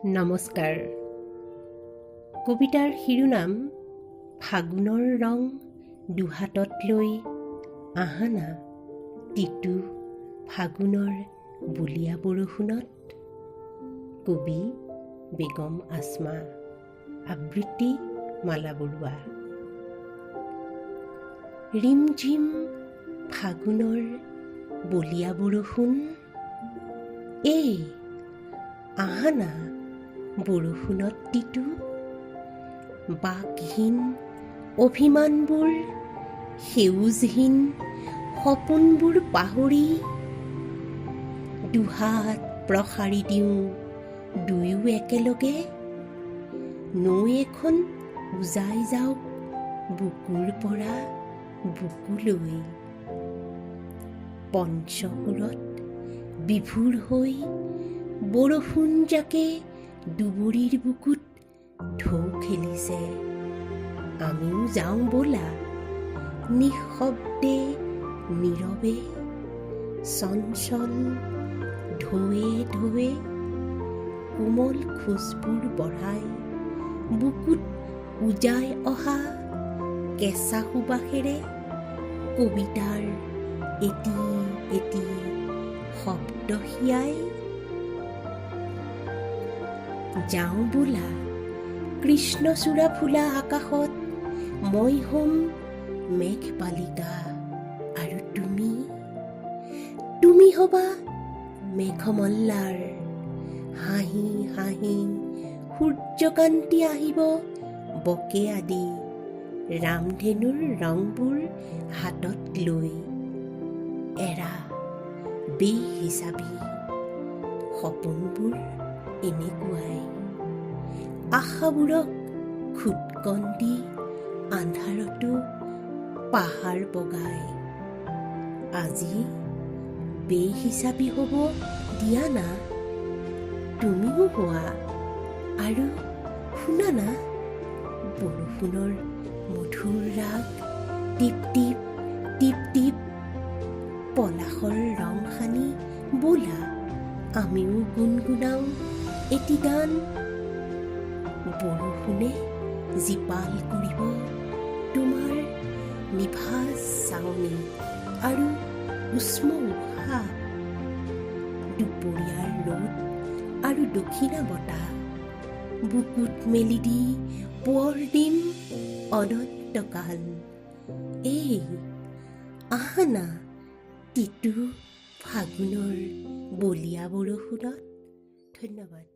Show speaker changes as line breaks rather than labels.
নমস্কাৰ। কবিতাৰ শিৰোনাম ফাগুনৰ ৰং দুহাতত লৈ আহানা তিতু ফাগুনৰ বলীয়া বৰষুণত। কবি বেগম আছমা, আবৃত্তি মালা বৰুৱা। ৰিমঝিম ফাগুনৰ বলীয়া বৰষুণ, এই আহানা বৰষুণত তিতু। বাকহীন অভিমানবোৰ, সেউজহীন সপোনবোৰ পাহৰি দুহাত প্ৰসাৰি দিওঁ দুয়ো একেলগে। নৈ এখন উজাই যাওক বুকুৰ পৰা বুকুলৈ। পঞ্চসুৰত বিভোৰ হৈ বৰষুণ জাকে দুবৰিৰ বুকুত ঢৌ খেলিছে। আমিও যাওঁ ব'লা নিঃশব্দে নীৰৱে, চঞ্চল ঢৌৱে ঢৌৱে কোমল খোজবোৰ বঢ়াই বুকুত উজাই অহা কেঁচা সুবাসেৰে কবিতাৰ এটি এটি শব্দ হিয়াই। যাওঁ বোলা কৃষ্ণচূড়া ফুলা আকাশত, মই হ'ম মেঘ বালিকা আৰু তুমি তুমি হ'বা মেঘমল্লাৰ। হাঁহি হাঁহি সূৰ্যকান্তি আহিব বকে আদি ৰামধেনুৰ ৰংবোৰ হাতত লৈ। এৰা বেহিচাবি সপোনবোৰ এনেকুৱাই, আশাবোৰক খুটকণ দি আন্ধাৰতো পাহাৰ বগাই। আজি বেহিচাবি হ'ব দিয়া না, তুমিও হোৱা। আৰু শুনা না বৰষুণৰ মধুৰ ৰাগ, টিপ টিপ টিপ টিপ পলাশৰ ৰং সানি ব'লা আমিও গুণগুণাওঁ এটি গান। বৰষুণে জীপাল কৰিব তোমাৰ নিভাঁজ চাৱনি আৰু উষ্ম উশাহ। দুপৰীয়াৰ ৰ'দ আৰু দক্ষিণা বতাহ বুকুত মেলি দি পোহৰ দিম অনন্তকাল। এই আহা না তিতু ফাগুনৰ বলীয়া বৰষুণত। ধন্যবাদ।